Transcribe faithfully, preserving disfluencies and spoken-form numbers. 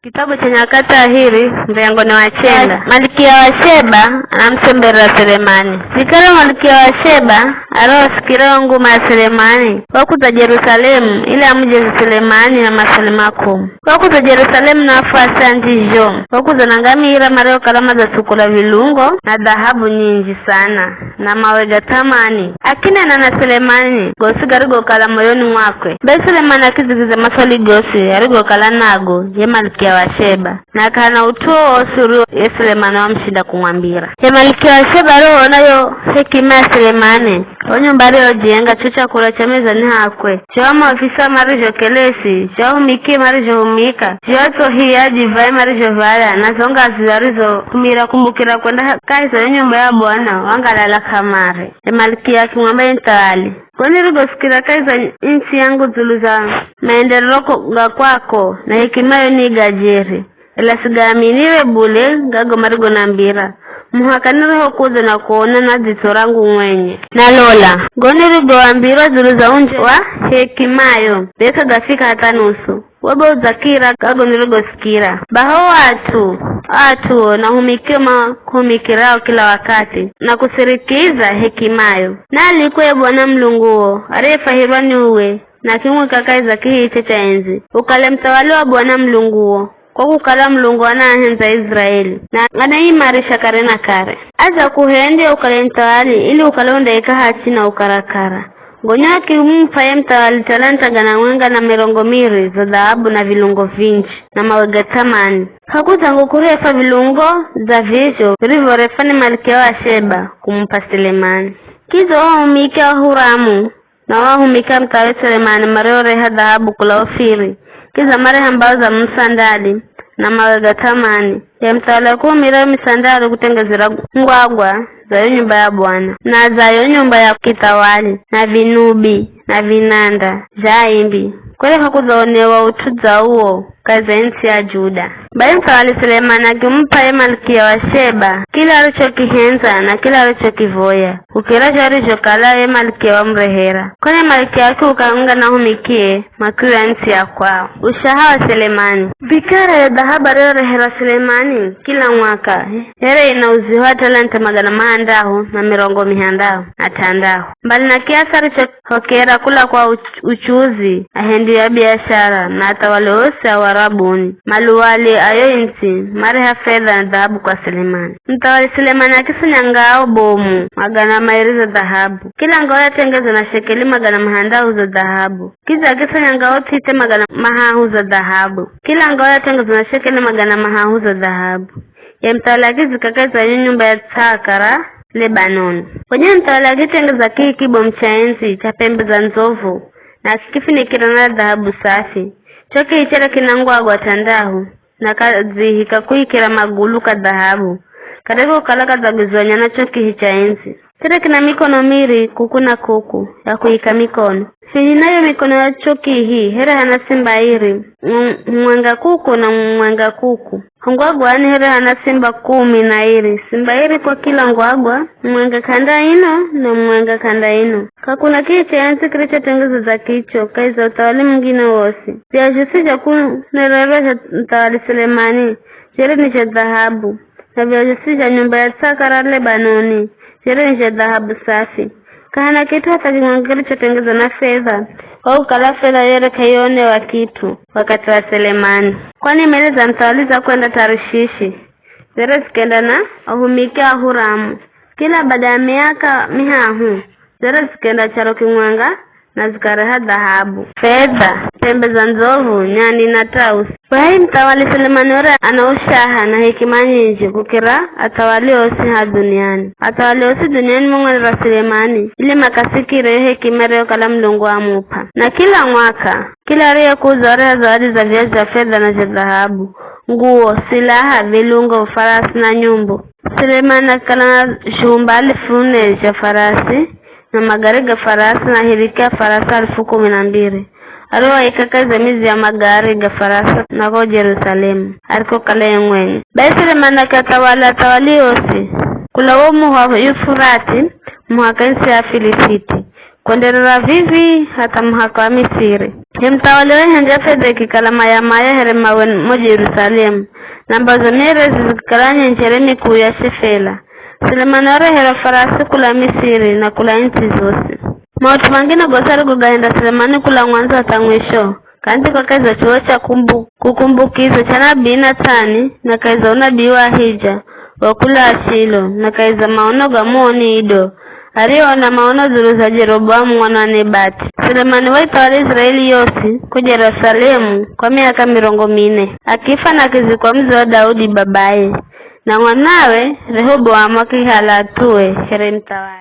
Kitabu cha Nyakati Ahiri, muryango ni wa chenda. Malikia wa Sheba anamutsemberera Selemani. Vikara Malikia wa Sheba arosikira yo nguma ya Selemani, wakudza Jerusalemu ili amujeze Selemani na maswali makumu. Wakudza Jerusalemu na afuasi anji zhomu. Wakudza na ngamira mariokala madzasukula vilungo na dhahabu nyinji sana, na mawe ga thamani. Akinena na Selemani gosi garigokala moyoni mwakwe. Bai Selemani akidzigiza maswali gosi arigokala nago ye Malikia wa Sheba, na k'ahana ut'u wowosi urio ye Selemani wamushinda kumwambira. Ye Malikia wa Sheba arihoona yo hekima ya Selemani, yo nyumba ariyojenga, cho chakula cha mezani hakwe, zho maofisa marizhokelesi, zho ahumiki marizhohumika, zho atsohiya divai marizhov̱ala, na zo ngazi arizohumira kumbukira kwenda ha-, kahi za yo nyumba ya Bwana, wangalala kamare. Ye Malikia akimwamba ye muthawali, "Go nirigosikira kahi za ntsi yangu dzulu za maenderero ko-, ga kwako, na hekima yo ni ga jeri." Ela sigaaminire bule gago marigonambira, muhaka nirihokudza na kuona na dzitso rangu mwenye. Na lola, go nirigoambira dzulu za unji wa hekimayo, be k'agafika hatha nusu. Webe udzakira gago nirigosikira. Baho at'u, at'u o nahumikio makuhumikirao kila wakati, na kusirikiza hekimayo. Naalikwe ye Bwana Mulunguo, ariyefwahirwa ni uwe, na akimwika kahi za kihiche cha endzi, ukale muthawali wa Bwana Mulunguo. Kwa kukala Mulungu anaahendza Iziraeli, na anaimarisha kare na kare. Adzakuhendya ukale muthawali ili ukale undaika hachi na ukarakara. Gonya akimup'a ye muthawali talanta gana mwenga na mirongo miri za dhahabu na vilungo vinji na mawe ga thamani. K'akudzangu kurefwa vilungo dza vizho virivyorefwa ni Malikia wa Sheba kumup'a Selemani. Kidza o ahumiki a Huramu na o ahumiki a muthawali Selemani marioreha dhahabu kula Ofiri, kidza mareha mbao za musandali na mawe ga thamani. Ye muthawali akuhumira yo misandali kutengezera ngwagwa za yo nyumba ya Bwana, na za yo nyumba ya kithawali, na vinubi, na vinanda zha aimbi. Kwere k'akudzaonewa ut'u dza uwo kahi za ntsi ya Juda. Bai muthawali Selemani akimup'a ye Malikia wa Sheba kila arichokihendza na kila arichokivoya, kukira zho arizhokala ye Malikia wamurehera. Kwani Malikia akiuka hamwenga na ahumikie makuu ya ntsi ya kwao. Ushaha wa Selemani. Vikara yo dhahabu ariyoreherwa Selemani kila mwaka, here ina uziho wa talanta magana mahandahu na mirongo mihandahu na t'andahu, mbali na kiasi arichohokera kula kwa uch-, uchuzi, ahendi ya biashara, na athawali osi a Uarabuni, maluwali a yo ntsi, mareha fedha na dhahabu kwa Selemani. Muthawali Selemani akisanya ngao bomu magana mairi za dhahabu. Kila ngao yatengezwa na shekeli magana mahandahu za dhahabu. Kidza akisanya ngao thithe magana mahahu za dhahabu. Kila ngao yatengezwa na shekeli magana mahahu za dhahabu. Ye muthawali akizika kahi za yo nyumba ya tsaka ra Lebanoni. Gonya muthawali akitengeza kihi kibomu cha endzi cha pembe za ndzovu, na akikifinikira na dhahabu safi. Cho kihi chere kina ngwagwa t'andahu, na kadzihi ka kuikira magulu ka dhahabu, karikokala kadzagwizwanya na cho kihi cha endzi. Chere kina mikono miri kuku na kuku, ya kuika mikono. Henye nayo mikono ya cho kihi, here hana simba iri, mu-, mumwenga kuku na mumwenga kuku. Ho ngwagwani here hana simba kumi na iri, simba iri kwa kila ngwagwa, mumwenga k'anda ino na mumwenga k'anda ino. K'akuna kihi cha endzi kirichotengezwa dza kicho kahi za uthawali mungine wosi. Vya zhosi zha kunererwa zha muthawali Selemani, zhere ni zha dhahabu, na vya zhosi zha nyumba ya tsaka ra Lebanoni, zhere ni zha dhahabu safi. K'ahana kit'u hatha kimwenga kirichotengezwa na fedha, kwa kukala fedha yere k'aionewa kit'u wakathi wa Selemani. Kwani meli za muthawali za kwenda Tarishishi, zere zikenda na ahumiki a Huramu. Kila bada ya miaka mihahu, zere zikenda charo kimwenga na zikareha dhahabu, fedha, pembe za ndzovu, nyani na tausi. Bai muthawali Selemani were ana ushaha na hekima nyinji kukira athawali osi ha dhuniani. Athawali osi dhuniani mamwalira Selemani, ili makasikire yo hekima iriyokala Mulungu wamup'a. Na kila mwaka, kila ariyekudza wareha zawadi za viazi zha fedha na zha dhahabu, nguwo, silaha, vilungo, farasi na nyumbu. Selemani akikala na zhumba alifu ne zha farasi, na magari ga farasi, na hiriki ya farasi alifu kumi na mbiri, ariwaika kahi za midzi ya magari ga farasi na ko Jerusalemu, arikokala ye mwenye. Bai Selemani akiathawala athawali osi, kula wo muho wa Yufurati muhaka ntsi ya Filisiti, kwenderera vivii hatha muhaka wa Misiri. Ye muthawali wahenja fedha ikikala maya-maya here mawe mo Jerusalemu, na mbazo mierezi zikikala nyenjere mikuu ya Shefela. Sulemani wareherwa farasi kula Misiri na kula ntsi zosi. Maut'u mangine gosi arigogahenda Sulemani kula mwanzo hatha mwisho, gandhikwa kahi za chuwo cha kumbu-, kukumbukiza cha nabii Nathani, na kahi za unabii wa Ahija wa kula Shilo, na kahi za maono ga muoni Ido, ariyoona maono dzulu za Jeroboamu mwana wa Nebati. Sulemani waithawala Iziraeli yosi ko Jerusalemu kwa miaka mirongo mine, akifa na akizikwa mudzi wa Daudi babaye, na mwanawe Rehoboamu akihala athuwe here muthawali.